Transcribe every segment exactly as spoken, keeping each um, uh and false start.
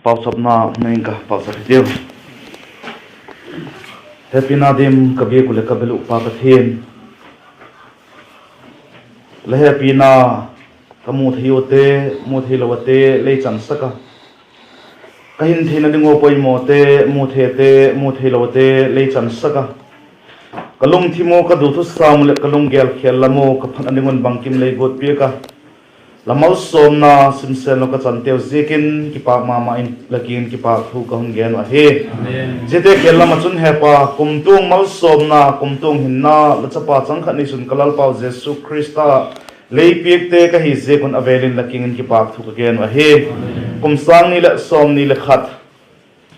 Pauchapna nei ing ka, pauchap hitiu. Hepina dim ka biak uh leh ka bel uh Pa Pathian, la hepina ka mu thei ute, mu theilo ate lei chansak a, ka hin theina ding ua poimawte, mu thei ate, mu theilo ate lei chansak a, ka lungthim uh, ka duthusam uh leh ka lunggel khêl lam uh ka phatna ding un bangkim lei guat piak a, la malsawmna simsen lo ka chanteu ziakin kipâk ma ma in la kiang in kipâk thu ka hun gen uh ahi. Ziate khêl lam ah chun Hepa, kumtuang malsawmna, kumtuang hinna la chapa changkhat neisun ka Lalpau Jesu Khrista lei piakte ka hi ziak un a vêl in la kiang in kipâk thu ka gen uh ahi. Kum sâng ni leh sawmni leh khat,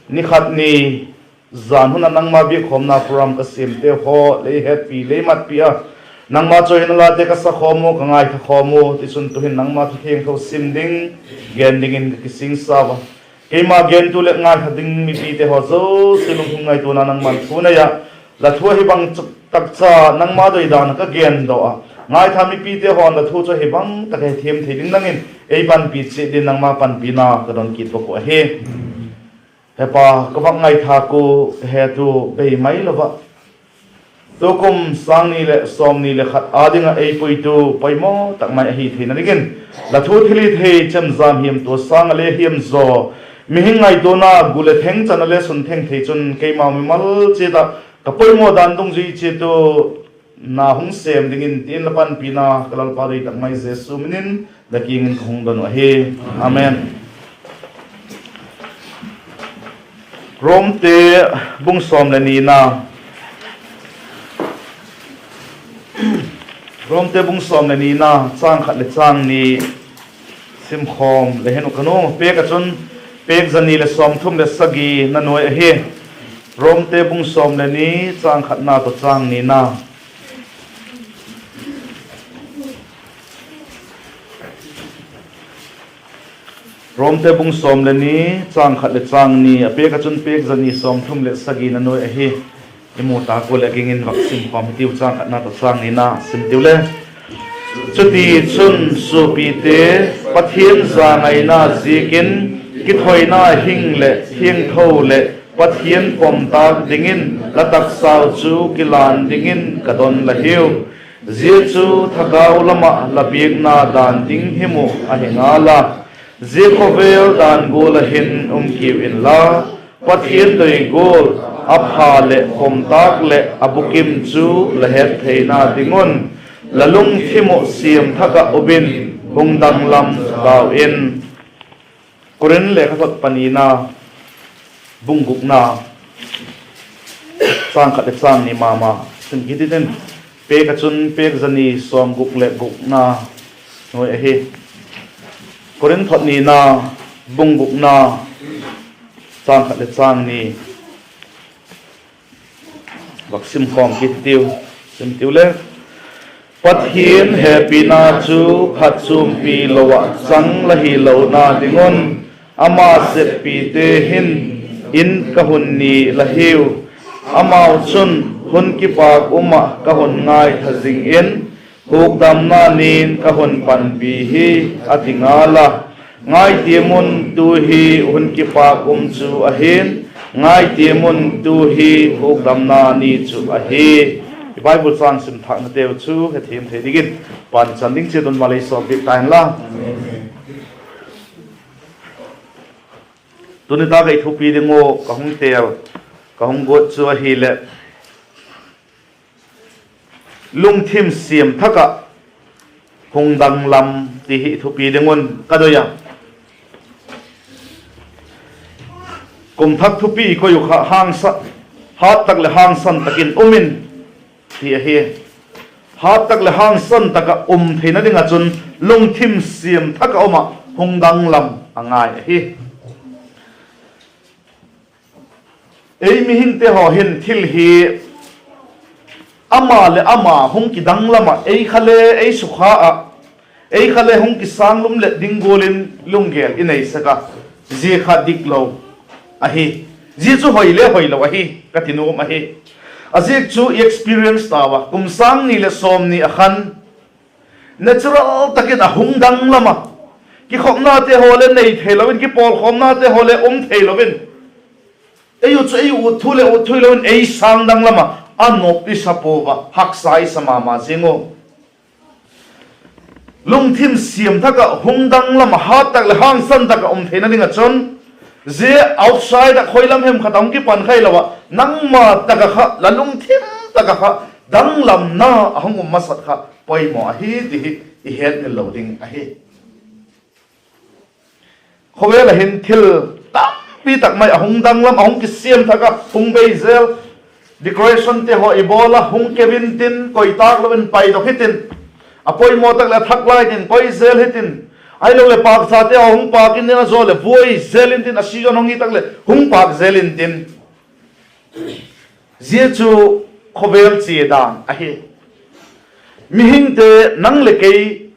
ni khat ni, zan hun ah nangma biakkhawmna program ka siamte haw lei hetpi, lei matpi a, nangma chawihoina late ka sa khawm u, ka ngaitha khawm u, tichun tu'hin nangma thu thiangtho sim ding, gen dingin ka kisingsa ua. Keima gentu leh ngaitha ding mipite haw zosia lungthim ngaituana nangma'n thu nei ah, la thu ahi bang tak cha nangma doi dan ah ka gen daw a, ngaitha mipite haw'n la thu chu ahi bang tak a hethiam thei ding dingin ei panpi chiat dingin nangma panpina ka don kit bawk uh ahi. Hepa, ka vak ngaithâk ua, ka het ua, bei mai lo ah, tukum sâng ni leh sawmni leh khat â ding ah ei puitu poimaw tak mai ahi theina dingin, la thu thilhithei chemjam hiamtua sâng ah le hiam zaw, mihing ngaituana gu leh theng chan ah le sun theng thei chun keimau mimal chiat ah ka poimaw dan dungzui chiat u na hung sêm dingin ti'n la panpina ka Lalpa doi tak mai Jesu min in la kiang in ka hung don uh ahi. Amen. Romte bung sawm leh nina, Romte bung sawm leh nina, châng khat leh châng ni simkhawm le hen uh ka nuam a, pêk ah chun pêk za ni leh sawmthum leh sagina nuai ahi. Romte bung sawm leh ni, châng khatna tawh châng nina. Romte bung sawm leh ni, châng khat leh châng ni, a pêk ah chun pêk za ni sawmthum leh sagina nuai ahi. I mu tak ua leh a ging in vak simkhawm hitiu, châng khatna tawh châng nina sim tiu le. Chutichun suapite, Pathian zangaina ziakin kithoina hing leh thiangtho leh Pathian pom tâk dingin la taksau chu kilan dingin ka don la hiu. Zia chu thagau lam ah la biakna dan ding him uh ahi ngal a, zia khawvel dan gual ah hin um kiu inla, Pathian doi gual a pha leh pom tâk leh a bukim chu la het theina ding un, la lungthim uh siam thak ah um in hung danglam tau in. Korinth lekhathot panina, bung gukna, châng khat leh châng ni ma ma sim kit hitin, pêk ah chun pêk za ni sawmguk leh gukna nuai ahi. Korinth thot nina, bung gukna, châng khat leh châng ni vak simkhawm kit hitiu, sim tiu le. Pathian hepina chu phatchuampi lo ah chang la hilona ding un, ama seppite hin in ka hun ni la hiu. Amau chun hun kipâk um ah ka hun ngaitha zing in, hukdamna ni'n ka hun panpi hi, a ti ngal a. Ngaitiam un, tu hi hun kipâk um chu ahi'n, ngaitiam un, tu hi hukdamna ni chu ahi. I Bible châng sim thâknateu chu hethiam thei dingin pan chan ding chiat un malei sawmpiak ta inla. Tuni tak ah i thupi ding uh ka hung têl, ka hung guat chu ahileh, lungthim siam thak ah hung danglam ti hi i thupi ding un ka doi a. Kum thak thupi i koi uh kha hât tak leh hangsan tak in um in ti ahi. Hât tak leh hangsan tak ah um theina ding ah chun lungthim siam thak ah um ah hung danglam a ngai ahi. Ei mihingte haw hin thil hi ama leh ama hung kidanglam ah, ei kha le ei sukha ah, ei kha le hung kisâng lum let ding gual in lunggel i nei sek a, zia kha diklo ahi. Zia chu hoi le hoilo ahi ka ti nuam ahi. A ziak chu i experience tau a, kum sâng ni leh sawmni ah khan natural tak in a hung danglam a, Kikhopnate haw le nei theilo in, kipawlkhawmnate haw le um theilo in, ei u chu ei u ut thu leh ut thu hilo in ei sâng danglam ah a nop i sa pua a, haksa i sa ma ma zing u. Lungthim siam thak ah hung danglam ah hât tak leh hangsan tak ah um theina ding ah chun, zia outside ah khoi lam hem khat a hung kipan kha hilo ah, nangma tak ah kha, la lungthim tak ah kha danglamna a hung um masat kha poimaw ahi ti hi i hetmil lo ding ahi. Khawvel ah hin thil tampi tak mai a hung danglam, a hung kisiam thak a hung bei zel. Decorationte haw i bawl a, hung keu intin, koi tâk lo in paidok hitin, a poimaw tak leh a thak lai tin koi zel hitin, ahiloleh pâkchate haw hung pâk intin, a zaw leh buai zel intin, a season hung hi tak leh hung pâk zel intin. Zia chu khawvel chia dan ahi. Mihingte, nang leh kei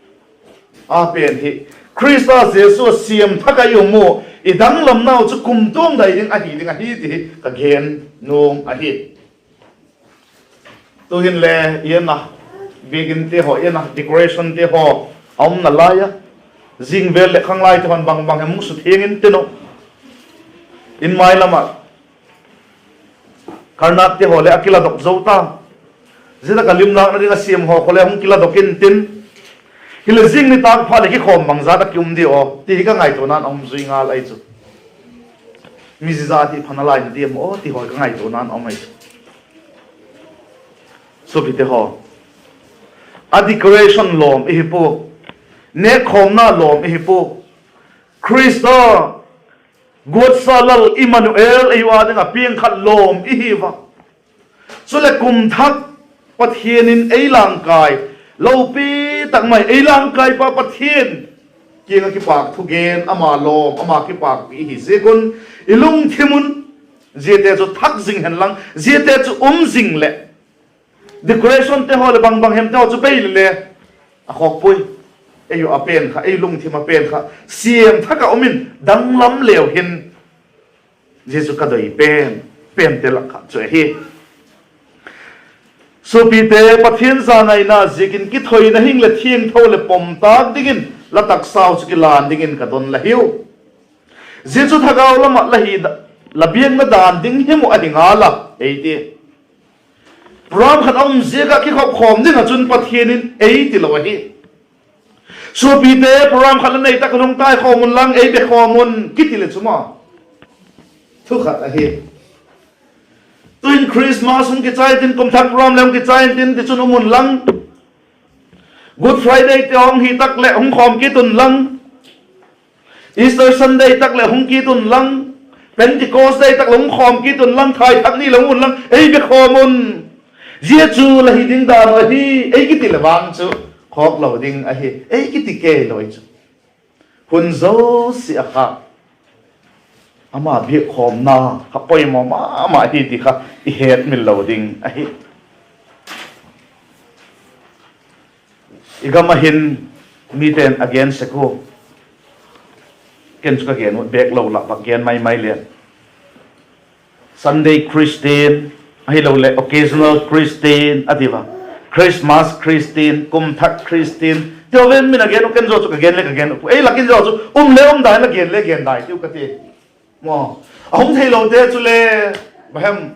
a pen hi Khrista Jesu a siam thak ah i um u, i danglamnau chu kumtuang dai ding ahi ding ahi ti hi ka gen nuam ahi. Tu'hin le i en a, biakinte haw i en a, decorationte haw a umna lai a, zingvêl leh khanglaite haw'n bang bang hem hung suthiang intin uh, in mai lam ah Karnakte haw le a kiladok zo ta. Zia tak ah limlâkna ding a siam haw kha le hung kiladok intin, hileh zing nitâk phat leh kikhawm bangzat a ki um diu aw ti hi ka ngaituana'n a um zui ngal ahi chu. Mi zia zat hi pha nalai na diam aw ti haw ka ngaituana'n a um ahi chu. Suapite haw, a decoration lawm i hi pua, nêkkhawmna lawm i hi pua. Khrista, guatsa Lal Immanuel, ei ua ding ah piang khat lawm i hi ua. Chuleh kum thak Pathian in ei langkai, lopi tak mai ei langkaipa Pathian kiang ah kipâk thugen, ama lawm, ama kipâkpi i hi ziak un, i lungthim un ziate chu thak zing hen lang, ziate chu um zing leh, decorationte haw leh bang bang hemte haw chu bei le le a khawk puai. Ei u a pen kha, ei lungthim a pen kha siam thak ah um in danglam leu hin, zia chu ka doi pen, pente lak khat chu ahi. Suapite, Pathian zangaina ziakin kithoina hing leh thiangtho leh pom tâk dingin la taksau chu kilan dingin ka don la hiu. Zia chu thagau lam ah la hi, la biakna dan ding him uh ahi ngal a, ei ti. Program khat a um ziak ah kikhop khawm ding ah chun Pathian in ei ti lo ahi. Suapite, program khat la nei tak leh hung taikhawm un lang, ei be khawm un kiti leh chu ma, thu khat ahi. Tu'in Christmas hung kichai intin, kum thak program le hung kichai intin, tichun um un lang, Good Friday te hung hi tak leh hung khawm kit un lang, Easter Sunday tak leh hung kit un lang, Pentecost Day tak leh hung khawm kit un lang, thaithak ni leh hung un lang, ei be khawm un. Zia chu la hi ding dan uh ahi, ei kiti leh vang chu khawk lo ding ahi, ei kiti kei lo ahi chu. Hun zosia a kha ama biakkhawmna kha poimaw ma ma ahi ti kha i hetmil lo ding ahi. I gam ah hin mite'n a gen sek ua, ken chu ka gen ut bêk lo lah, bak gen mai mai leng, Sunday Christian, ahiloleh occasional Christian a ti ua, Christmas Christian, kum thak Christian ti ua, ven min a gen uh, ken zaw chu ka gen le ka gen uh, ei lak in zaw chu um le um dai, la gen le gen dai tiu ka ti. A hung theilote chule, bahem,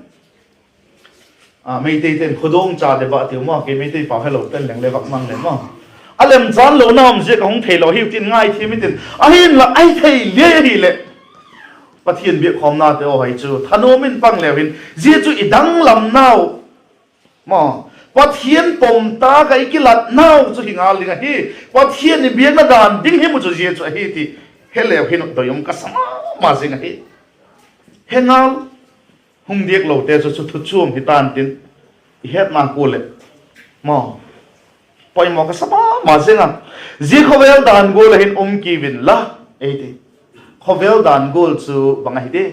Meiteite'n khuaduang cha deba tiu maw, kei Meitei pau helo pen leng le vak mang le maw, a lemchan lona um ziak a hung theilo hiu tin ngai thiam i tin, ahinla ahi thei liai ahileh, Pathian biakkhawmnate aw hai chu thanuam in pang leu hin, zia chu i danglamnau, maw, Pathian pom tâk ah i kilatnau chu hi ngal ding ahi. Pathian i biakna dan ding him uh chu zia chu ahi ti he leu hin doi um ka sa ma ma zing ahi. He ngal, hung diak lote chu chu thu chuam hi tan tin, i hetna kua leh, maw, poimaw ka sa ma ma zing a. Zia khawvel dan gual ah hin um kiu inla, ei ti. Khawvel dan gual chu bang ahi di?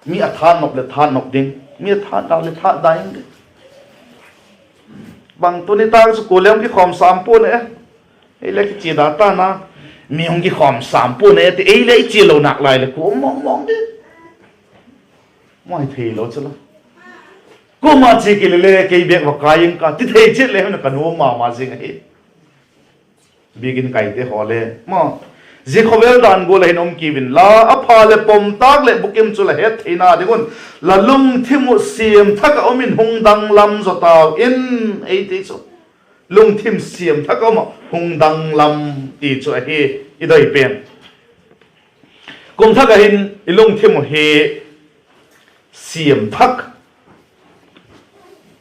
Mi a that nop leh that nop ding, mi a that dau leh that dau ding. Bang tuni tak chu kua le hung kikhawm sam pua'n e, ei le kichia da ta'n a, mi hung kikhawm sam pua'n e ti, ei le i chia lo nalai leh kua um mawng mawng di. Mai theilo chu la, kuama chia kile le kei bêk va kai ing ka ti thei chiat le hin ka nuam ma ma zing ahi. Biakin kaite haw le maw, zia khawvel dan gual ah hin um kiu inla, a pha leh pom tâk leh bukim chu la het theina ding un, la lungthim uh siam thak ah um in hung danglam zaw tau in, ei ti chu. Lungthim siam thak ah um ah hung danglam ti chu ahi i doi pen. Kum thak ah hin i lungthim uh hi siam thak,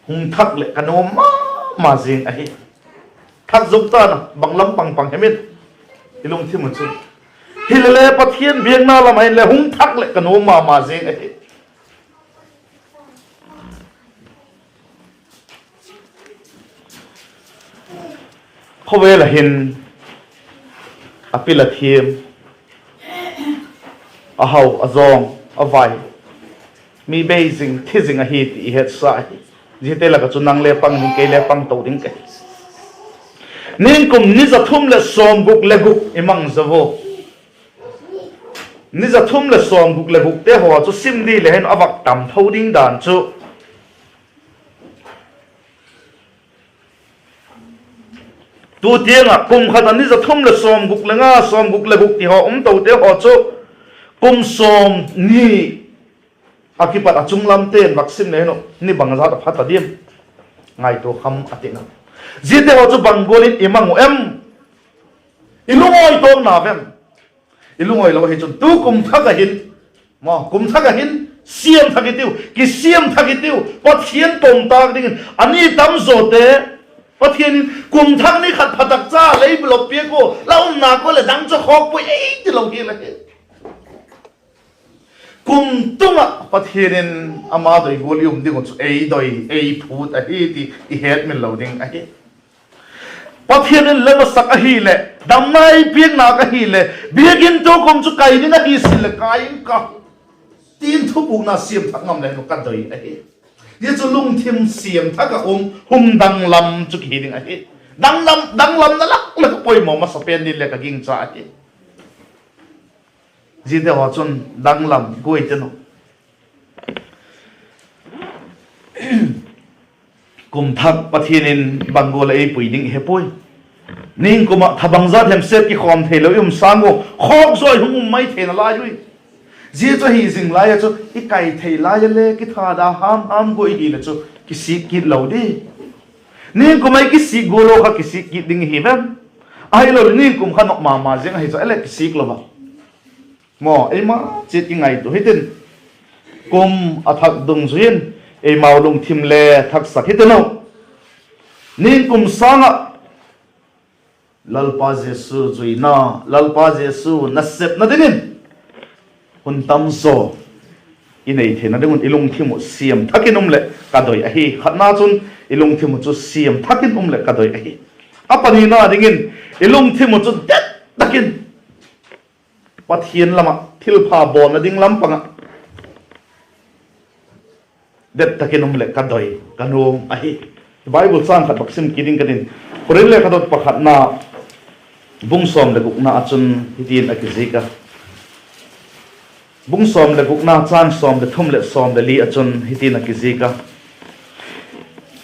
hung thak leh ka nuam ma ma zing ahi. Thak zuk ta'n a, bang lam pang pang hem in, i lungthim uh chu. Hilele Pathian biakna lam ah hinle hung thak leh ka nuam ma ma zing ahi. Khawvel ah hin a pil a thiam, a hau a zawng a vai, mi bei zing thi zing ahi ti i hetsa hi. Ziate lak ah chu nang le pang ding, kei le pang to ding ka hi. Ningkum ni za thum leh sawmguk leh guk i mang zaw u. Ni za thum leh sawmguk leh gukte haw chu sim di le hin a vak tam tho ding dan chu. Tu tiang ah kum khat ah ni za thum leh sawmguk leh nga, sawmguk leh guk ti haw um tote haw chu kum sawmni a kipat a chung lamte'n vak sim le hin uh, ni bangzat a pha ta diam, ngaitua kham a tina. Ziate haw chu bang gual in i mang uh em? I lungawi tawk na vem? I lungawi lo ahi chun tu kum thak ah hin, maw, kum thak ah hin siam thak i tiu, kisiam thak i tiu, Pathian pom tâk dingin. A ni tam zawte Pathian in kum thak ni khat pha tak cha lei lop piak ua, la umna kua leh dang chu khawk puai ei ti lo hi la hi. Kum tung ah Pathian in ama doi gual i um ding uh chu ei doi, ei phût ahi ti i hetmil lo ding ahi. Pathian in la masak ahileh, damna ei piak nak ahileh, biakin tu kum chu kai ding ahi sin leh kai ing ka, ti'n thupukna siam thak ngam le nu ka doi ahi. Zia chu lungthim siam thak ah um, hung danglam chu kihi ding ahi. Danglam, danglamna lak leh ka poimaw masa pen ding le ka gingcha ahi. Ziate haw chun danglam guai ten uh. Kum thak Pathian in bang gual a ei pui ding i he puai. Ningkum ah tha bangzat hem sep kikhawm theilo i um sâng ua, khawk zaw i hung um mai theina lai ui. Zia chu ahi zing lai a chu i kai thei lai a le kitha da ham ham guai hile chu kisik kit lo di. Ningkum ah i kisik gual lo kha kisik kit ding i hi vem? Ahilo leh ningkum kha nop ma ma ziang ahi chu a le kisik lo a. Maw, eima chiat kingaitua hitin, kum a thak dungzui in eimau lungthim le thaksak hitin u. Ningkum sâng ah Lalpa Jesu zuina, Lalpa Jesu nasepna dingin hun tam zaw i nei theina ding un i lungthim uh siam thak in um leh ka doi ahi. Khatna chun i lungthim uh chu siam thak in um leh ka doi ahi. A panina dingin i lungthim uh chu det tak in Pathian lam ah thilpha bawlna ding lam pang ah det tak in um leh ka doi, ka nuam ahi. Bible châng khat bak sim kit ding ka tin. Korinth lekhathot pakhatna bung sawm leh gukna ah chun hitin a kizik a. Bung sawm leh gukna châng sawm leh thum leh sawm leh li ah chun hitin a kizik a.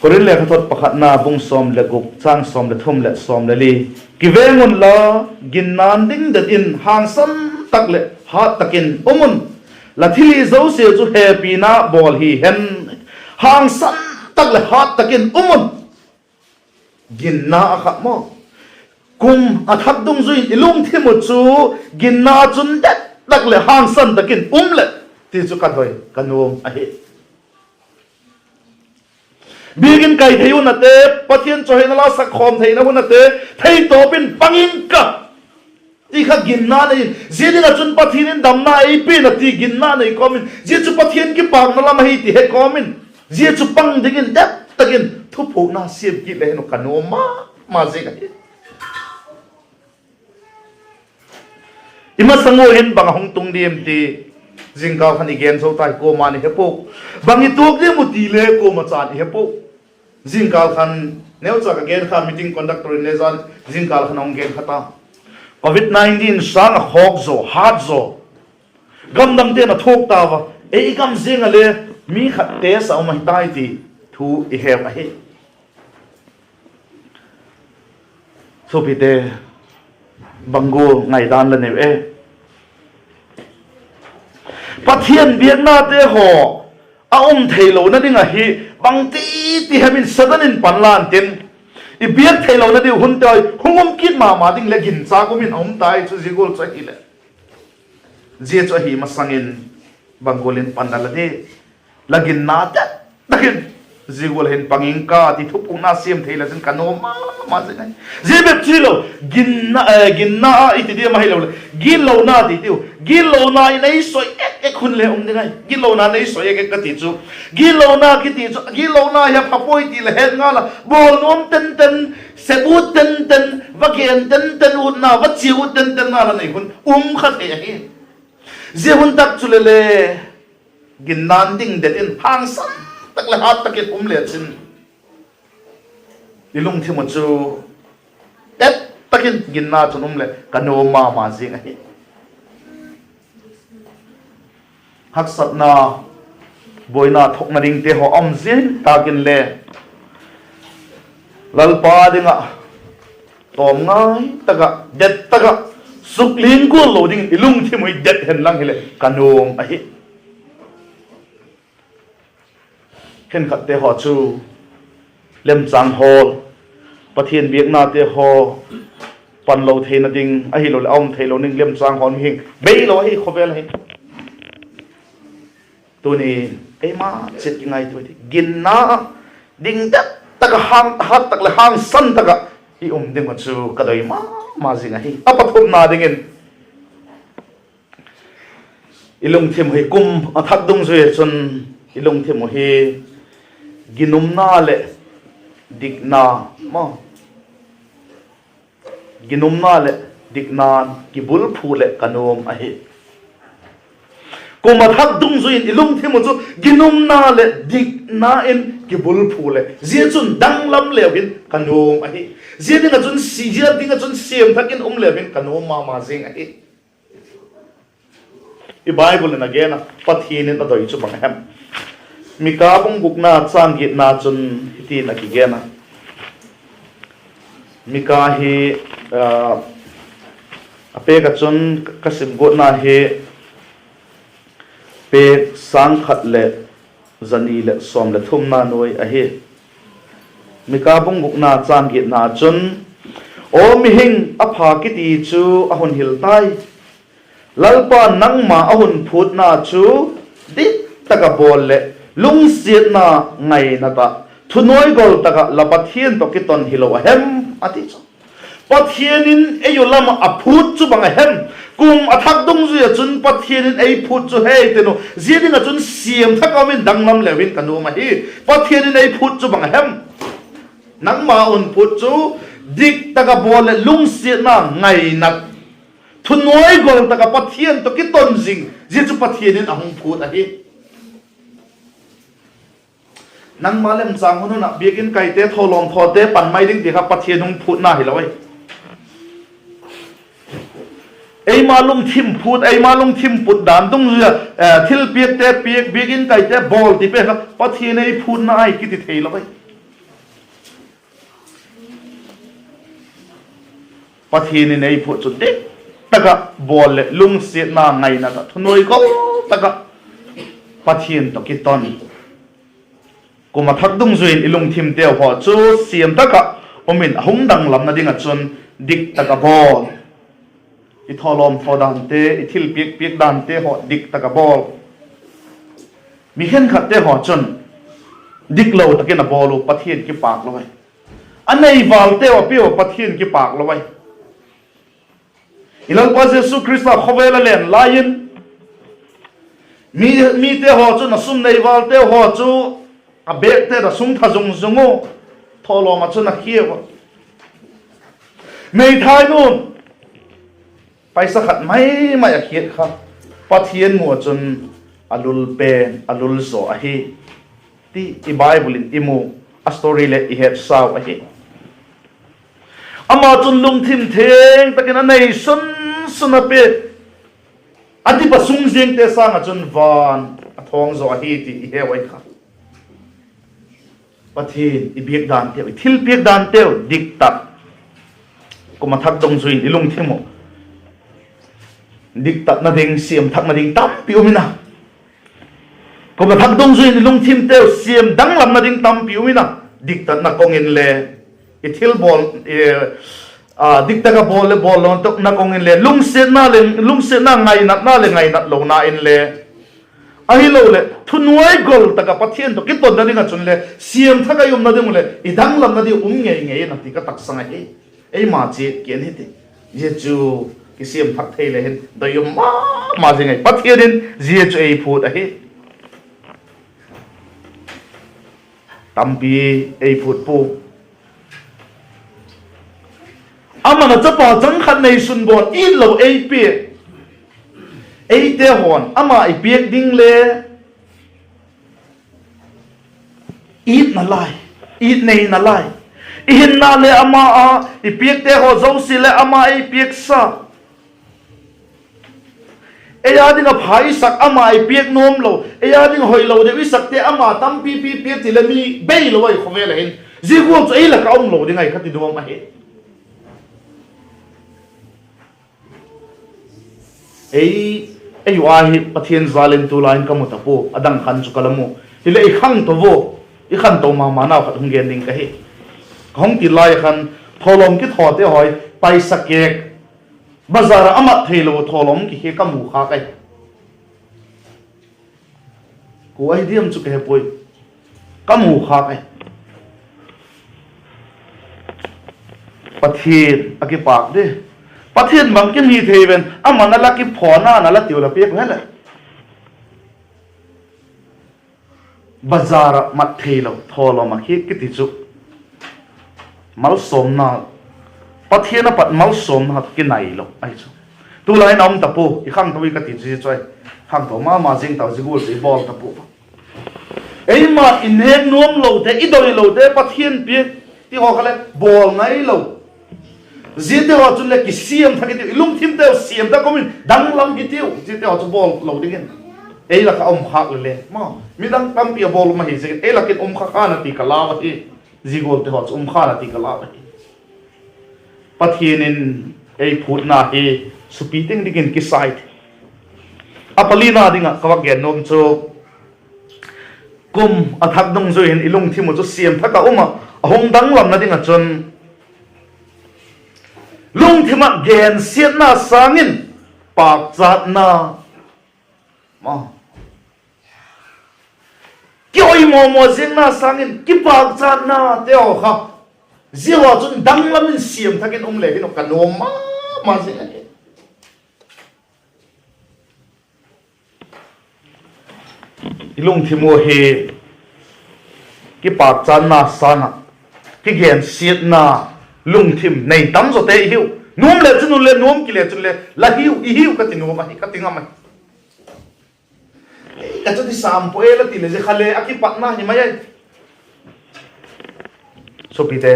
Korinth lekhathot pakhatna bung sawm leh guk châng sawm leh thum leh sawm leh li. Kiveng unla, ginna'n ding det in hangsan tak leh hât tak in um un. La thilhi zosia chu hepina bawl hi hen, hangsan tak leh hât tak in um un. Ginna a khat maw? Kum a thak dungzui in i lungthim uh chu ginna chun det tak leh hangsan tak in um leh ti chu ka doi, ka nuam ahi. Biakin kai thei hun ate, Pathian chawihoina la sak khawm theina hun ate, theitawp in pang ing ka ti kha ginna nei in, zia ding ah chun Pathian in damna ei pia'n a ti ginna nei kawm in, zia chu Pathian kipâkna lam ahi ti he kawm in, zia chu pang dingin det tak in thupukna siam kit le hin uh ka nuam ma ma ziang ahi. I masang ua hin bang a hung tung diam ti, zingkal khan i gen zo tai, kuama'n i he puau. Bang i tuak diam uh ti le kuama chan i he puau. Zingkal khan neucha ka gen kha, meeting conductor in le zan, zingkal khan a hung gen kha ta. Covid nineteen sâng ah khawk zaw, hât zaw, gamdangte'n a thuak tau a, ei gam ziang ah le mi khat test a um ahi tai ti thu i heu ahi. Suapite, Bang gual ngaidan la neu e? Pathian biaknate haw a um theilona ding ahi, bangti ti hem in Satan in pan lan tin, i biak theilona diu hun te hung um kit ma ma ding leh ginchâk um in a um tai chu zia gual chu ahileh. Zia chu ahi masang in bang gual in pan la la di? La ginna det tak in, zia gual hin pang ing ka ti thupukna siam thei la chin ka nuam ma ma zing ahi. Zia bep chu hilo, ginna, ginna a i ti diam ahiloleh gitlona ti tiu. Gitlona in ei soi ek ek hun le um ding ahi. Gitlona in ei soi ek ek ka ti chu, gitlona kiti chu, gitlona hi a pha puai ti la het ngal a, bawl nuam tenten, sep ut tenten, va gen tenten utna, va chia ut tenten na la nei hun um kha thei ahi. Zia hun tak chu le le ginna'n ding det in hangsan tak leh hat tak in um le chin, i lungthim uh chu det tak in ginna chun um leh ka nuam ma ma zing ahi. Haksatna, buaina thuakna dingte haw um zing tak in le Lalpa ding ah tawm ngai tak ah, det tak ah, sukling gual lo dingin i lungthim uh i det hen lang hileh ka nuam ahi. Khenkhatte haw chu lemchâng hawl, Pathian biaknate haw pan lo theina ding ahiloleh a um theilo ding lemchâng hawl mihing beilo ahi khawvel ahi. Tuni eima chiat kingaitua ti, ginna ding det tak ah, hat tak leh hangsan tak ah i um ding uh chu ka doi ma ma zing ahi. A pathumna dingin, i lungthim uh hi kum a thak dungzui ah chun, i lungthim uh hi ginumna leh dikna, ma, ginumna leh dikna'n kibulphu leh ka nuam ahi. Kum a thak dungzui in i lungthim uh chu ginumna leh dikna in kibulphu leh zia chun danglam leu hin ka nuam ahi. Zia ding ah chun si, zia ding ah chun siam thak in um leu hin ka nuam ma ma zing ahi. I Bible in a gen a, Pathian in a doi chu bang a hem? Mika bung gukna châng giatna chun hitin a kigen a. Mika hi, a pêk ah chun ka sim guatna hi pêk sâng khat leh za ni leh sawm leh thumna nuai ahi. Mika bung gukna châng giatna chun, Aw mihing, a pha kiti chu a hun hil tai. Lalpa'n nangma a hun phûtna chu dik tak ah bawl leh lungsiatna ngainat ah, thunuai gol tak ah la Pathian tawh kiton hilo a hem? a ti chu. Pathian in ei u lam ah a phût chu bang a hem? Kum a thak dungzui ah chun Pathian in ei phût chu hei ten u, zia ding ah chun siam thak a um in danglam leu hin ka nuam ahi. Pathian in ei phût chu bang a hem? Nangma a hun phût chu dik tak ah bawl leh lungsiatna ngainat, thunuai gol tak ah Pathian tawh kiton zing, zia chu Pathian in a hung phût ahi. Nangma lemchâng hun hun ah biakin kaite, thawlawm thawte pan mai ding ti kha Pathian hung phûtna hilo ahi. Eima lungthim phût, eima lungthim put dan dungzui ah thilpiakte piak, biakin kaite bawl ti pen kha Pathian ei phûtna ahi kiti theilo ahi. Pathian in ei phût chu dik tak ah bawl leh lungsiatna ngainat ah, thunuai gol tak ah Pathian tawh kiton. Kum a thak dungzui in i lungthimteu haw chu siam tak ah um in a hung danglamna ding ah chun dik tak ah bawl. I thawlawm thaw dante, i thilpiak piak dante haw dik tak ah bawl. Mi khenkhatte haw chun diklo tak in a bawl u, Pathian kipâk lo ahi. A nei valteu a piau a, Pathian kipâk lo ahi. I Lalpa Jesu Khrista khawvel a len lai in mite haw chun a sum nei valteu haw chu a bêkte a sum tha zung zung u, thawlawm ah chun a khiau a. Meithai nu'n paisa khat mai mai a khiat kha Pathian mu ah chun a lul pen, a lul zaw ahi ti i Bible in i mu, a story leh i hetsau ahi. Ama chun lungthim theng tak in a nei sun sun a pia, a dip a sung ziangte sâng ah chun van a thawng zaw ahi ti i heu ahi kha. Pathian i biak danteu, i thilpiak danteu dik tak Kum a thak dungzui in i lungthim uh diktatna ding, siamthakna ding tampi um in a, kum a thak dungzui in i lungthimteu siam danglamna ding tampi um in a, diktatna kawng inle, i thil bawl, diktak a bawl leh bawl lona kawng inle, lungsiatna leh lungsiatna, ngainatna leh ngainat lona inle, ahiloleh thunuai gol tak ah Pathian tawh kitonna ding ah chunle siamthak a i umna ding uh leh i danglamna ding um ngei ngei in a ti ka taksang ahi. Eima chiat kian hi ti. Zia chu kisiamthak thei le hin doi um ma ma zing ahi. Pathian in zia chu ei phût ahi. Tampi ei phût pua. Ama'n a chapa chang khat neisun bawn it lo ei piak. Eite haw'n ama i piak ding le it nalai, it nei nalai. I hinna le ama a, i piakte haw zosia leh ama ei piaksa. Ei â ding ah pha i sak ama i piak nuam lo, ei â ding ah hoilo deu i sakte ama tampipi piak ti leh mi bei lo ahi khawvel ah hin. Zia gual chu ei lak ah um lo ding ahi ka ti nuam ahi. Ei, ei u ahi Pathian jal in tulai in ka mu ta pua, a dang khan chu ka la mu. Hileh i khangto ua, i khanto ma ma nau khat hung gen ding ka hi. Ka hung ti lai khan, thawlawm kithawte hawi, paisa kêk, bazar ah a mat theilo thawlawm kikhia ka mu khâk ahi. Kua ahi diam chu ka he puai, ka mu khâk ahi. Pathian a kipâk di. Pathian bangkim hi thei ven, ama'n a la kiphawn a, a la tiu la piak u he leh. Bazar ah mat theilo thawlawm a khi kiti chu malsawmna, Pathian a pat malsawmna khat kinai lo ahi chu. Tulai in a um ta pua, i khangto i ka ti chu zia chu ahi. Khangto ma ma zing tau, zia gual chu i bawl ta pua. Eima i nêk nuam lote, i doi lote Pathian piak ti haw kha leh bawl ngai lo. Ziate haw chun leh kisiam thak i tiu, i lungthimteu siam thak um in danglam i tiu, ziate haw chu bawl lo dingin. Ei lak ah um khâk le le, ma, midang tampi a bawl um ahi ziakin ei lak in um kha khan a ti ka lau ahi. Zia gualte haw chu um khan a ti ka lau ahi. Pathian in ei phûtna hi supi ting dingin kisai thei. A palina ding ah ka vak gen nuam chu, kum a thak dungzui in i lungthim uh chu siam thak ah um ah, a hung danglamna ding ah chun, lungthim ah gensiatna sâng in pâkchatna, ma, kioi maw maw ziangna sâng in kipâkchatnate haw kha, zia haw chun danglam in siam thak in um le hin ka nuam ma ma zing ahi. I lungthim uh hi kipâkchatna sâng ah kigensiatna lungthim nei tam zawte i hiu. Nuam le chun un le, nuam kile chun le la hiu, i hiu ka ti nuam ahi, ka ti ngam ahi. Ka chu ti sâm puai la ti le zia kha le a kipatna hi mai ai. Supite,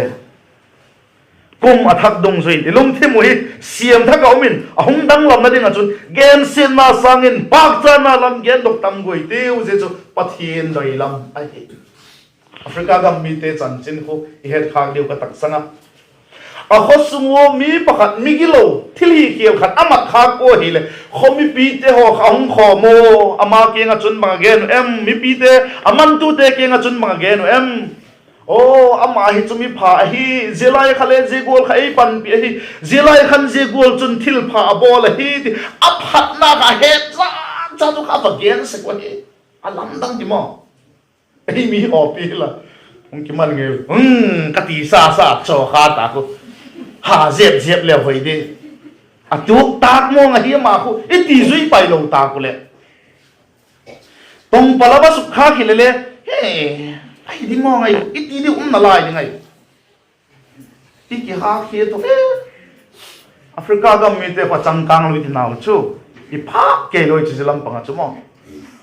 kum a thak dungzui in i lungthim uh hi siam thak ah um in a hung danglamna ding ah chun gensiatna sâng in pâkchatna lam gendok tam guai tiu, zia chu Pathian doi lam ahi. Africa gam mite chanchin khu i het khâk diu ka taksang a. A khaw sung ua mi pakhat migilo, thil hi khial khat a mat khâk ua hileh, khaw mipite haw kha hung khawm ua, ama kiang ah chun bang a gen uh em? Mipite, a mantute kiang ah chun bang a gen uh em? Aw, ama hi chu mi pha ahi, zia lai kha le zia gual kha ei panpi ahi, zia lai khan zia gual chun thilpha a bawl ahi ti a phatna kha het zat zat uh kha va gen sek uh ahi. A lamdang ti maw? Ei mi awpi la, hung kiman ngei, ka ti sa sa chaw kha tak u, ha zep zep leu hoi di. A tuak tâk mawng ahi ama khu i ti zui pai lo tâk u leh, tongpal a va suk khâk hile le, he, ahi di mawng ahi i ti di um nalai ding ahi. I kihâk hi tu e. Africa gam mite kha changkâng lo i ti nau chu, i phâk kei lo i chu zia lam pang ah chu maw.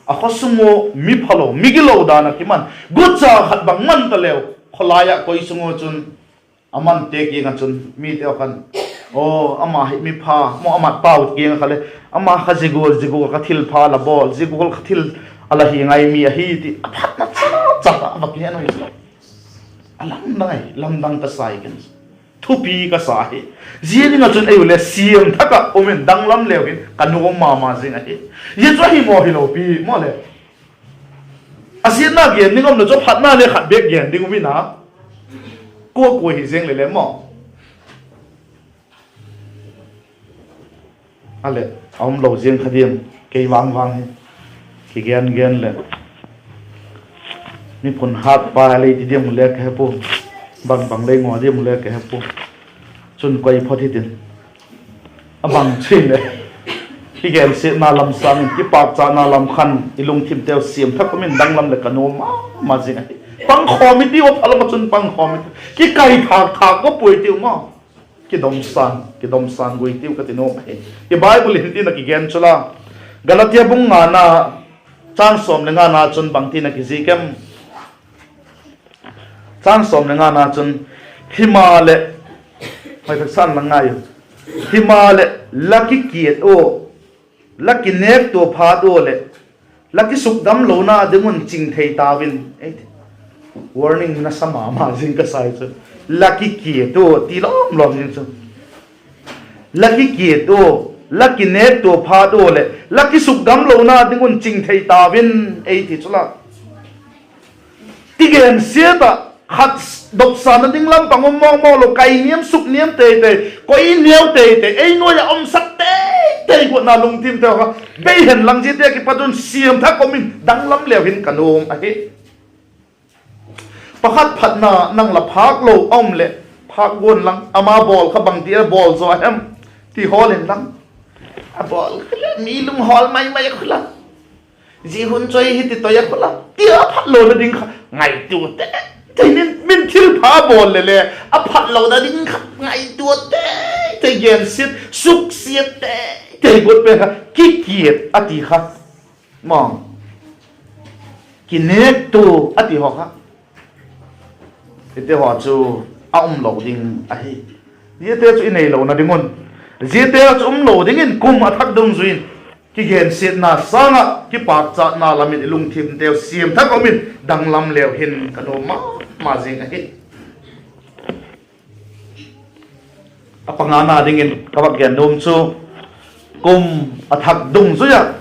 A khaw sung ua mi phalo, migilo dan ah kiman, gucha khat bang man ta leu, khawlai ah koi sung ua chun, a mante kiang ah chun mite khan, aw, ama hi mi pha maw, a mat pau kiang ah kha le, ama kha zia gual zia gual kha thilpha la bawl, zia gual kha thil a la hi ngai mi ahi ti a phatna chat chat ah a va kihen uh hi chu. A lamdang ahi, lamdang ka sai ken. thupi ka sa hi. Zia ding ah chun ei u le siam thak ah um in danglam leu hin ka nuam ma ma zing ahi. Zia chu ahi maw hilo pi maw le, a siatna gen ding um leh chu phatna le khat bêk gen ding um in a, kua kua hi zing le le maw. A leh, a um lo ziang kha diam, kei vang vang hi kigen gen leh, miphun hâtpa lei ti diam u le ka he pua, bang bang lei ngaw diam u le ka he pua. Chun koi phot hitin, a bang chu hile, i gensiatna lam sâng in kipâkchatna lam khan i lungthimteu siam thak um in danglam leh ka nuam ma ma zing ahi. Pangkhawm i tiu a, pha lam ah chun pangkhawm i tiu, kikai thâk thâk ka puai tiu maw. Kidomsâng, kidomsâng gui tiu ka ti nuam ahi. I Bible hin tin a kigen chu la, Galatia bung ngana, châng sawm leh ngana chun bang tin a kizik em? Châng sawm leh ngana chun, himaleh, hoi thak san la ngai u, himaleh, la kikiat ua, la kinêktua phat ua leh, la kisukdamlona ding un ching thei tau in, ei ti. Warning nasa ma ma zing ka sai chu, la kikiat ua ti lawm lawm zing chu. La kikiat ua, la kinêktua phat ua leh la kisukdamlona ding un ching thei tau in, ei ti chu la. Ti gensiat ah, khat dopsâna ding lam pang um mawng mawng lo, kai niam suk niam tei tei, koi niau tei tei, ei nuai ah umsak tei tei guatna lungthimteu kha bei hen lang, ziate kipat un siam thak um in danglam leu hin ka nuam ahi. Pakhat phatna, nang la phâk lo a um leh, phâk guan lang, ama bawl kha bangti a bawl zaw hem ti hawl inlang, a bawl kha le mi lunghawl mai mai khu la, zia hun chawi hi ti toi a khu la ti a, a phatlona ding kha ngaitua tei tei in, min thilpha bawl le le, a phatlona ding kha ngaitua tei tei, gensiat suksiat tei tei guat pen kha kikiat a ti kha, maw, kinêktua a ti haw kha, hite haw chu a um lo ding ahi. Ziate chu i neilona ding un, ziate chu um lo dingin kum a thak dungzui in kigensiatna sâng ah kipâkchatna lam in i lungthimteu siam thak um in danglam leu hin ka nuam ma ma zing ahi. A pangana dingin ka vak gen nuam chu, kum a thak dungzui ah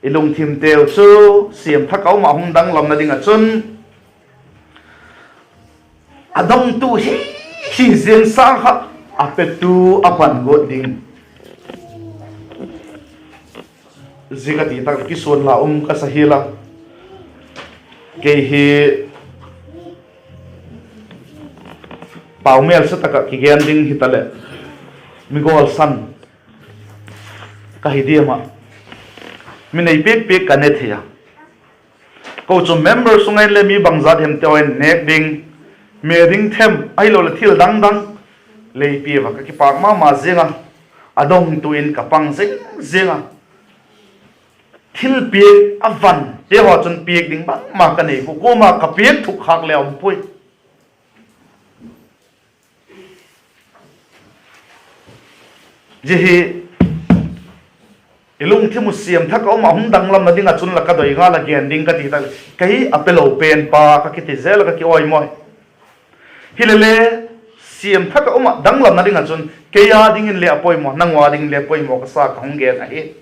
i lungthimteu chu siam thak a um ah hung danglamna ding ah chun, a dongtu hi hi ziang sâng kha, a petu a pan guat ding. Zia ka ti tak kisuan la um ka sa hial a, kei hi pau mêlsa tak ah kigen ding hitaleh, mi gawlsan ka hi diam ah, mi nei piak piak ka ne thei a. Kochuam member sung ah inle mi bangzat hemte haw in nêk ding, me ding them ahiloleh thil dang dang lei pia a ka kipâk ma ma ziang a, a dongtu in ka pang zing ziang a, thilpiak a vante haw chun piak ding bangma ka nei pua, kuama ka piak thuk khâk le um puai. Zia hi i lungthim uh siam thak a um ah hung danglamna ding ah chun la ka doi ngal a gen ding ka ti tak, kei a pe lo pen pa ka kiti zel a ka kiawi mawi. Hilele, siam thak a um ah danglamna ding ah chun kei â dingin le a poimaw, nang â dingin le poimaw ka sa ka hung gen ahi.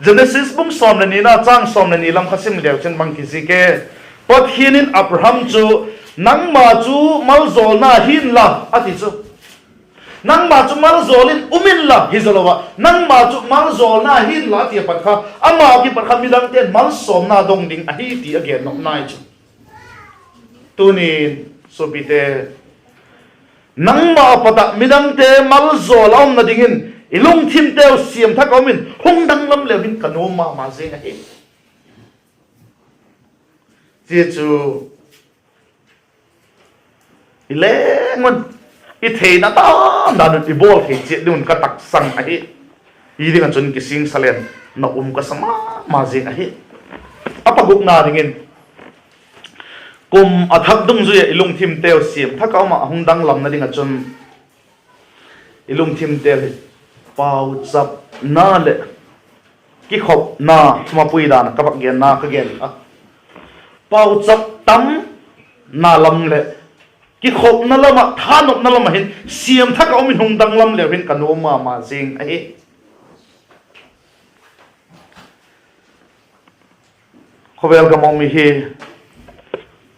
Genesis bung sawm leh nina châng sawm leh ni lam kha sim leu chun bang kizik e? Pathian in Abraham chu, nangma chu maljawlna hi'n la, a ti chu. Nangma chu maljawl in um inla, hi zalo ah, nangma chu maljawlna hi'n la, a ti a pat kha, ama kipat kha midangte'n malsawmna dong ding ahi ti a gen nop nai chu. Tuni'n, suapite, nangma a pat ah midangte maljawl a umna dingin i lungthimteu siam thak a um in hung danglam leu hin ka nuam ma ma zing ahi. Zia chu i leng un, i theina dan dan un i bawl thei chiat ding un ka taksang ahi. I ding ah chun kisingsa leng nop um ka sa ma ma zing ahi. A pagukna dingin, kum a thak dungzui ah i lungthimteu siam thak a um ah a hung danglamna ding ah chun, i lungthimteu hi pauchapna leh kikhopna, thumapui dan ah ka vak genna ka gen a, pauchap tamna lam leh kikhopna lam ah, thanopna lam ah hin siam thak a um in hung danglam leu hin ka nuam ma ma zing ahi. Khawvel gam ah um i hi,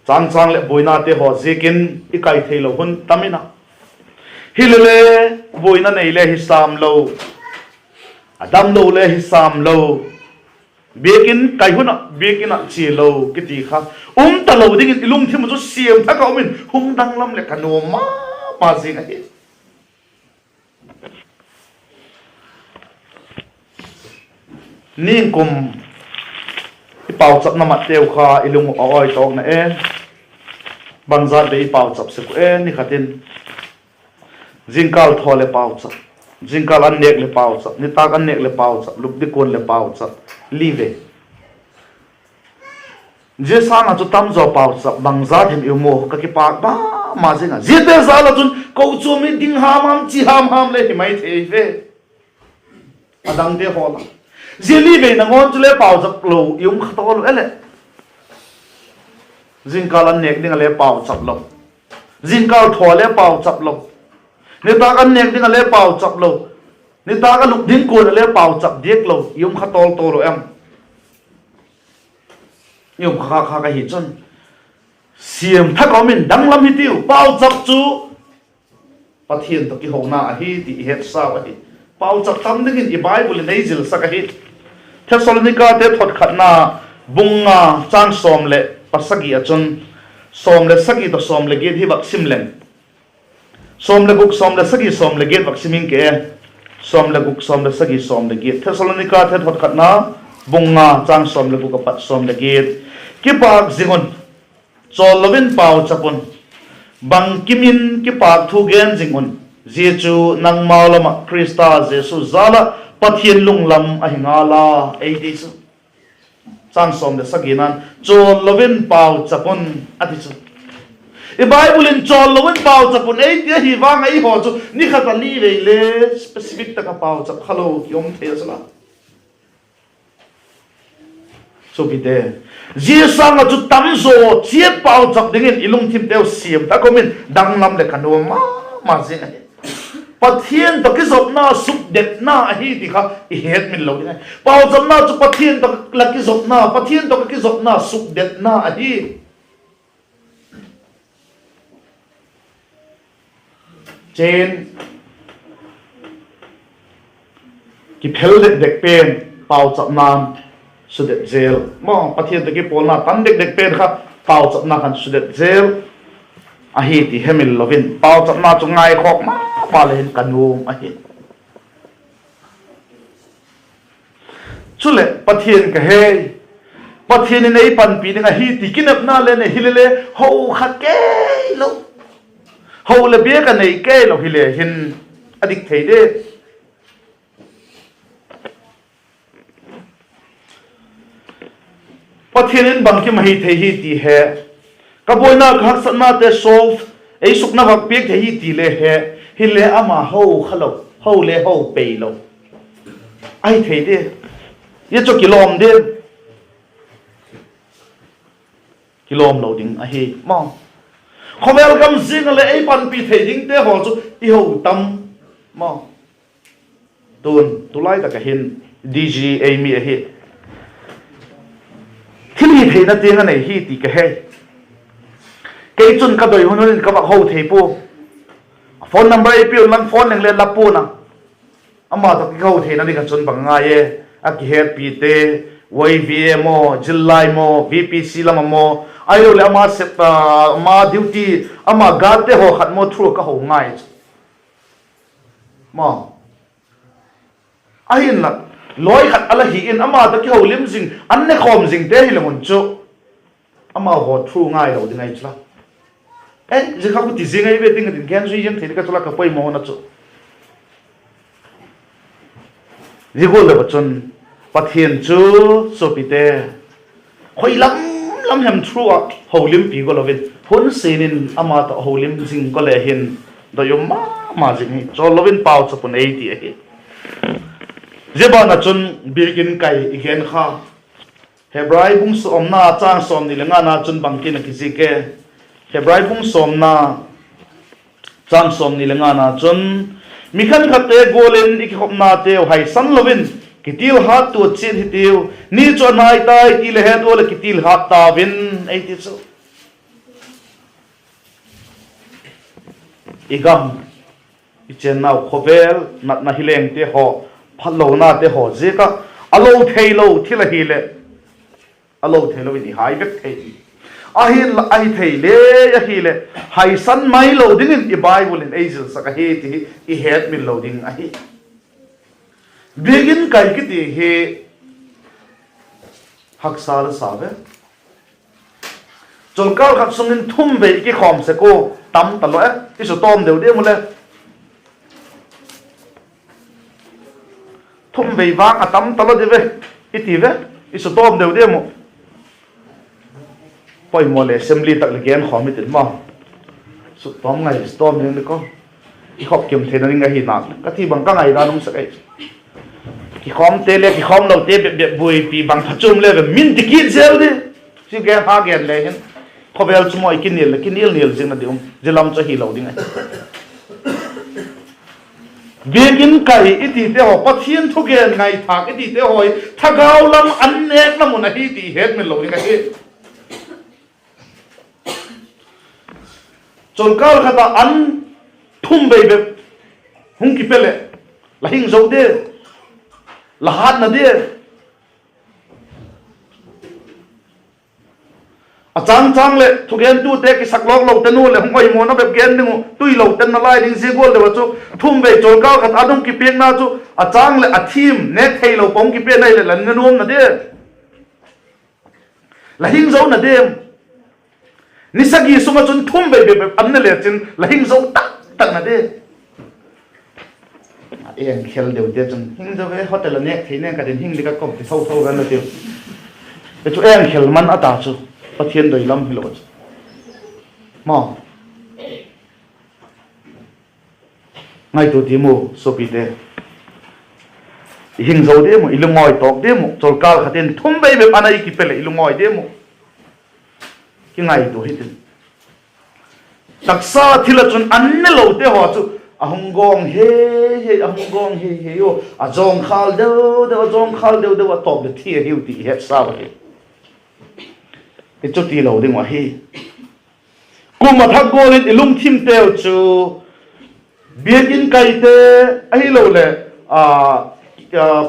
chângchâng leh buainate haw ziakin i kai theilo hun tam in a, hilele buaina nei le hi sâm lo, a damlo le hi sâm lo, biakin kai hun ah biakin ah chia lo kiti kha um talo dingin i lungthim uh chu siam thak a um in hung danglam leh ka nuam ma ma zing ahi. Ningkum i pauchapna matteu kha i lung uh a awi tawkna e. Bangzat vei i pauchap sek uh e? Ni khat in zingkâl thaw leh pauchap, zingkâl an nêk leh pauchap, nitâk an nêk leh pauchap, lup ding kuan leh pauchap, li vei. Zia sâng ah chu tam zaw pauchap bangzat hem i um u ka kipâk ma ma zing a. Ziate jal ah chun kochuam i ding ham ham, chi ham ham le hi mai thei ve, a dangte hawl a. Zia li vei nangawn chule pauchap lo i um kha tawl u e leh. Zingkâl an nêk ding ah le pauchap lo, zingkâl thaw le pauchap lo, nitâk an nêk ding ah le pauchap lo, nitâk a lup ding kuan ah le pauchap diak lo i um kha tawl tawl u em? I um kha kha ahi chun siam thak a um in danglam hitiu. Pauchap chu Pathian tawh kihona ahi ti i hetsau ahi. Pauchap tam dingin i Bible in ei zilsak ahi. Thessalonikate thotkhatna bung nga, châng sawm leh pasagi ah chun, sawm le sagi tawh sawm le giat hi vak sim leng. Sawm le guk, sawm le sagi, sawm le giat vak sim ing ke. Sawm le guk, sawm le sagi, sawm le giat. Thessalonikate thotkhatna bung nga, châng sawm le guk a pat sawm le giat. Kipâk zing un, chawl lo in pauchap un. Bangkim in kipâk thu gen zing un, zia chu nangmau lam ah Khrista Jesu jal ah Pathian lunglam ahi ngal a, ei ti chu. Châng sawm le sagina'n, chawl lo in pauchap un, a ti chu. I Bible in chawl lo in pauchap un ei ti ahi vang a, eihaw chu ni khat a li vei le specific tak ah pauchap kha lo ki um thei a chu la. Suapite, zia sâng ah chu tam zaw chiat pauchap dingin i lungthimteu siam thak um in danglam leh ka nuam ma ma zing ahi. Pathian tawh kizopna sukdetna ahi ti kha i hetmil lo ding ahi. Pauchapna chu Pathian tawh la kizopna, Pathian tawh ka kizopna sukdetna ahi. Chen, kiphel dekdek pen pauchapna'n sudet zel maw. Pathian tawh kipawlna tan dekdek pen kha pauchapna khan sudet zel ahi ti hemil lo in, pauchapna chu ngaikhawk ma ma le hin ka nuam ahi. Chuleh Pathian ka he, Pathian in ei panpi ding ahi ti kinepna le nei hile le, ho kha kei lo, ho leh bia ka nei kei lo hile hin a dik thei de. Pathian in bangkim ahi thei hi ti he, ka buaina ka haksatnate solve, ei sukna vak piak thei hi ti le he, hile ama ho kha lo, ho le ho pei lo ahi thei de. Zia chu kilawm ding, kilawm lo ding ahi maw. Khawvel gam zing ah leh ei panpi thei dingte haw chu i ho tam maw. Tun tulai tak ah hin D G ei mi ahi, thilhitheina tiang a nei hi ti ka he. Kei chun ka doi hun hun in ka vak ho thei pua. Phone number ei piu inlang phone leng le la pua'n a. Ama tawh kiho theina ding ah chun bang ngai e, a kihetpite, Y V A maw, zillai maw, V P C lam ah maw, ahiloleh ama sep, ama duty, ama guardte haw khat maw through ka ho ngai chu maw. Ahinla, lawi khat a la hi in ama tawh kiholim zing, an ne khawm zingte hileng un chu, amau haw through ngai lo ding ahi chu la. E, zia kha khuti zing ahi ve ding a din gen zui ziang thei ding ka chu la ka poimawna chu. Zia gual le va chun, Pathian chu, suapite, khoi lam lam hem through ah holimpi go lo in, hun sin in ama tawh holim zing go le hin, doi um ma ma zing hi. Chawl lo in pauchap un ei ti ahi. Zia ban ah chun biakin kai i gen kha, Hebrai bung sawmna châng sawmni le ngana chun bangtin a kizik e? Hebrai bung sawmna Chang sawmni le ngana chun, mi khenkhatte gual in i kikhopnateu haisan lo in, kitilhat tuat chiat hitiu. Ni chu a nai tai ti le het ua leh kitilhat tau in, ei ti chu. I gam, i chênnau khawvel natna hilengte haw, phatlonate haw ziak ah, a lo theilo thil ahileh, a lo theilo in i hai vek thei. Ahinla, ahi thei le ahileh, haisan mai lo dingin i Bible in ei zilsak ahi ti hi i hetmil lo ding ahi. Biakin kai kiti hi haksa la sa ve. Cholkâl khat sung in thum vei i kikhawm sek ua, tam talo e, i su tawm deu diam u le. Thum vei vang a tam talo di ve, i ti ve, i su tawm deu diam u. Poimaw leh assembly tak leh genkhawm i tin maw. Su tawm ngai, su tawm ding di ko. I khop kim theina ding ahi nak, ka ti bang ka ngaidan um sek ei. Kikhawmte le kikhawmlote bep bep buaipi bang pha chuam le ve min ti kit zel di. Zia gen ha gen le hin, khawvel chu maw i kinial leh kinial nial ziang na di um, zia lam chu hilo ding ahi. Biakin kai i tite haw, Pathian thugen ngaithâk i tite haw hi thagau lam an nêkna mun ahi ti hetmil lo ding ahi. Cholkâl khat ah an thum vei bep hung kipe leh, la hing zo di, la hâtna di. A châng châng leh thugentute kisak lawk lo ten u leh hung oimawna bep gen ding uh, tui lo ten nalai ding zia gual deu ah chu, thum vei cholkâl khat an hung kipiakna chu, a châng leh a thim nêk theilo pa hung kipe nai leh la ne nuam na di. La hing zo na diam? Ni sagi sung ah chun thum vei bep bep an ne le chin la hing zo tak tak na di. Engkhel deute chun hing zo ve, hotel a nêk thei nêk ka din hing di ka kom ti tho tho ven la tiu. Chu engkhel man a ta chu, Pathian doi lam hilo chu. Maw. Ngaitua ti mu, suapite. I hing zo diam u, i lungawi tawk diam u, cholkâl khat in thum vei bep an a i kipe leh i lungawi diam u. Kingaitua hitin. Taksa thil ah chun an ne lote haw chu a hung gawng hei hei, a hung gawng hei hei u, a zawngkhâl deu deu, a zawngkhâl deu deu, a tawp leh thi ahiu ti i hetsau ahi. I chuti lo ding uh ahi. Kum a thak gual in i lungthimteu chu biakin kaite ahiloleh, a,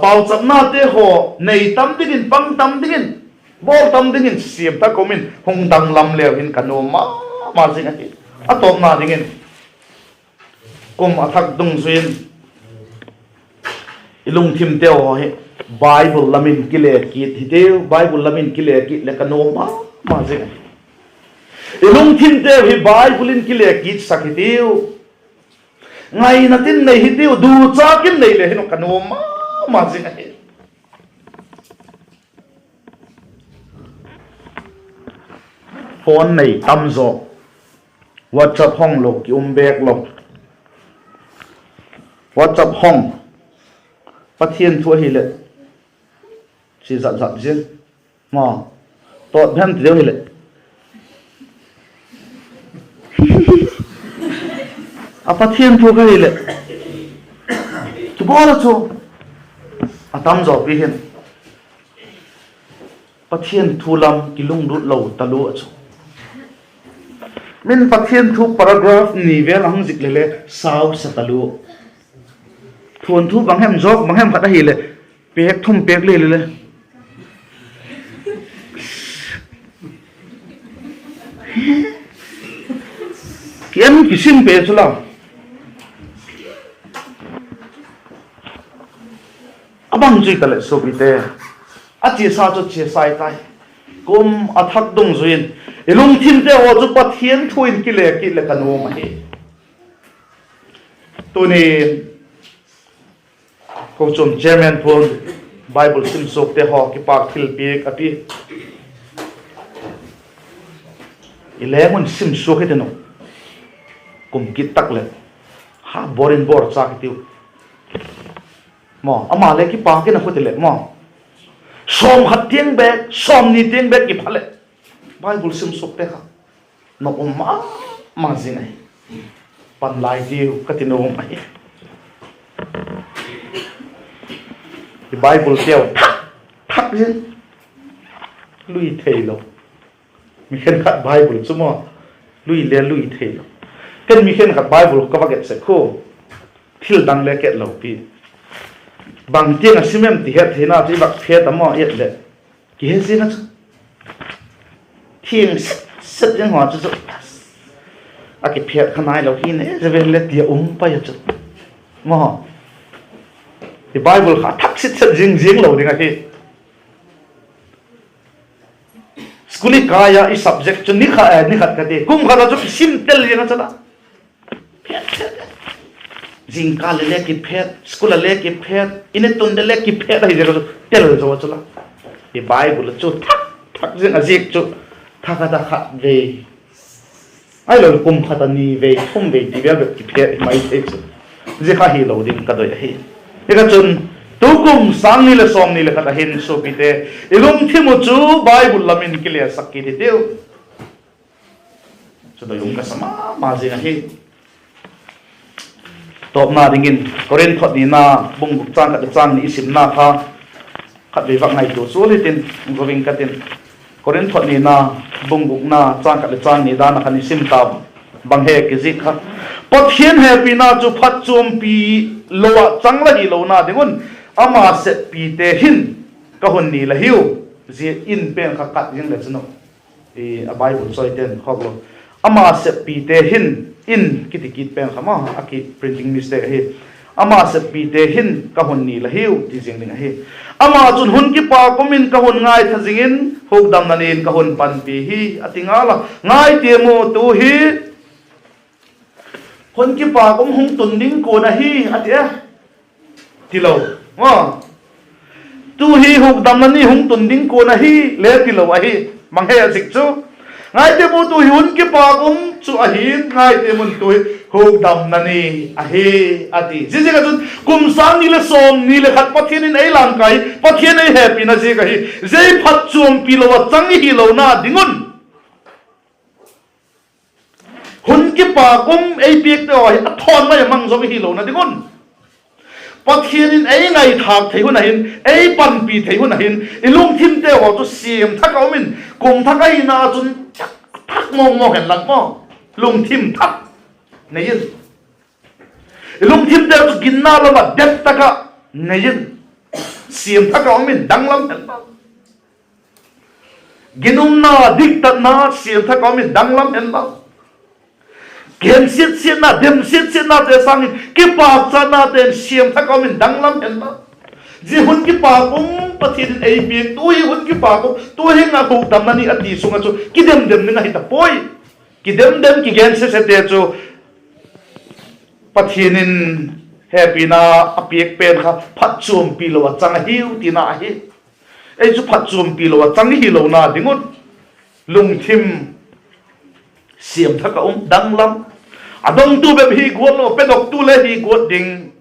pauchapnate haw nei tam dingin, pang tam dingin, bawl tam dingin siam thak um in hung danglam leu hin ka nuam ma ma zing ahi. A tawpna dingin, kum a thak dungzui in i lungthimteu haw hi Bible lam in kile kit hitiu, Bible lam in kile kit leh ka nuam ma ma zing ahi. I lungthimteu hi Bible in kile kitsak hitiu. Ngaina tin nei hitiu, duchâk in nei le hin ka nuam ma ma zing ahi. Phone nei tam zaw, WhatsApp hong lo ki um bêk lo. WhatsApp hong, Pathian thu ahileh chi zat zat zing. Maw, tawt hem ti deu hileh, a Pathian thu kha hileh, kibawl a chu a tam zawpi hin Pathian thu lam kilunglut lo talua chu, min Pathian thu paragraph ni vel a hung zik le le sau sa talua. Thuanthu bang hem zawk bang hem khat ahileh, pêk thum pêk le le le, ki en kisim pe chu la. A bang chu i ta leh suapite, a chiasa chu chiasai tai. Kum a thak dungzui in i lungthimte haw chu Pathian thu in kile kit leh ka nuam ahi. Tuni'n kochuam chairman puan, Bible simsuakte haw kipâk thilpiak a pi. I leng un simsuak hitin u, kum kit tak leh, ha, bawr in bawr châk hitiu. Maw, ama le kipâk in a khu ti leh maw, sawmkhat tiang bêk, sawmni tiang bêk kipha leh, Bible simsuakte kha nop um ma ma zing ahi. pan lai diu ka ti nuam ahi. I Bible teu thak thak zing, lui theilo. Mi khenkhat Bible chu maw, lui le lui theilo. Ken mi khenkhat Bible ka va et sek khu, thil dang le ka et lo pi. Bang tiang a sim em ti hettheina chu i vak phet a maw, et leh kihe ziang a chu. Thiang set set zing haw chu chu, a kiphet kha nailo hi ne, zeven le ti a um pai a chu, maw. I Bible kha thak set set zing zing lo ding ahi. School i kai a, i subject chu ni kha, eh, ni khat ka ti, kum khat a chu kisim tel zing a chu la. Phet phet. Zingkal le le kiphet, school a le kiphet, i ne tun le le kiphet ahi ziak a chu tel zo a chu la. I Bible chu thak thak zing a ziak chu, tha khat a khat vei, ahilo kum khat a ni vei, thum vei ti vel bep kiphet i mai thei chu. Zia kha hilo ding ka doi ahi. Hi kha chun, tukum sâng ni leh sawmni leh khat a hin suapite, i lungthim uh chu Bible lam in kilesak kit hitiu. Chu doi um ka sa ma ma zing ahi. Tawpna dingin Korinth thot nina bung guk châng khat leh châng ni i simna kha khatvei vak ngaitua sual hitin, go ving ka tin. Korinth thot nina bung gukna châng khat leh châng ni dan a khan i sim ta, bang he kizik kha, Pathian hepina chu phatchuampi lo ah chang la hilona ding un, ama seppite hin ka hun ni la hiu. Zia in pen kha kat zing le chun a, Bible chawite'n khawk lo, ama seppite hin, in kiti kit pen kha ma a ki printing mistake ahi. Ama seppite hin ka hun ni la hiu ti zing ding ahi. Ama chun, hun kipâk um in ka hun ngaitha zing in, hukdamna ni in ka hun panpi hi, a ti ngal a. Ngai tiam u, tu hi hun kipâk um hung tun ding kuan ahi, a ti e, tilo. Tu hi hukdamna ni hung tun ding kuan ahi le tilo ahi. Bang he a zik chu, ngai tiam u, tu hi hun kipâk um chu ahi'n, ngai tiam un, tu hi hukdamna ni ahi, a ti. Ziaziak a chun kum sâng ni leh sawmni leh khat Pathian in ei lamkai, Pathian ei hepina ziak ahi. Zia phatchuampi lo ah chang i hilona ding un, hun kipâk um ei piakte haw hi a thawn mai a mang zo i hilona ding un, Pathian in ei ngaithâk thei hun a hin, ei panpi thei hun a hin, i lungthimte haw chu siam thak ah um in, kum thak ahina chun thak mawng mawng hen lang maw, lungthim thak nei in, i lungthimte chu ginna lam ah det tak ah nei in, siam thak ah um in, danglam hen lang. Ginumna, diktatna siam thak ah um in, danglam hen lang. Kihensiat siatna, demsiat siatnate sâng in kipâkchatnate'n siam thak ah um in, danglam hen lang. Zia hun kipâk um Pathian in ei piak, tu hi hun kipâk um, tu hi ngai hukdamna ni a ti sung ah chu kidem dem ding ahi ta puai. Kidem dem, kigen sesete chu Pathian in hepina a piak pen kha phatchuampi lo ah chang ahiu tina ahi. Ei chu phatchuampi lo ah chang i hilona ding un, lungthim siam thak ah um, danglam, a dongtu bep hi guat lo, pedoktu le hi guat ding,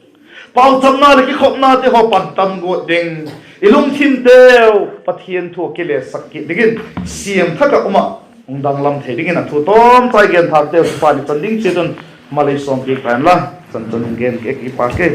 pauchapna leh kikhopnate haw pan tam guat ding, i lungthimteu Pathian thu ah kilesak kit dingin siam thak ah um ah hung danglam thei dingin a thu tawmchai genthâkteu kipak in chan ding chiat un malei sawmpiak ta inla, chan chan hung gen kei, kipak e.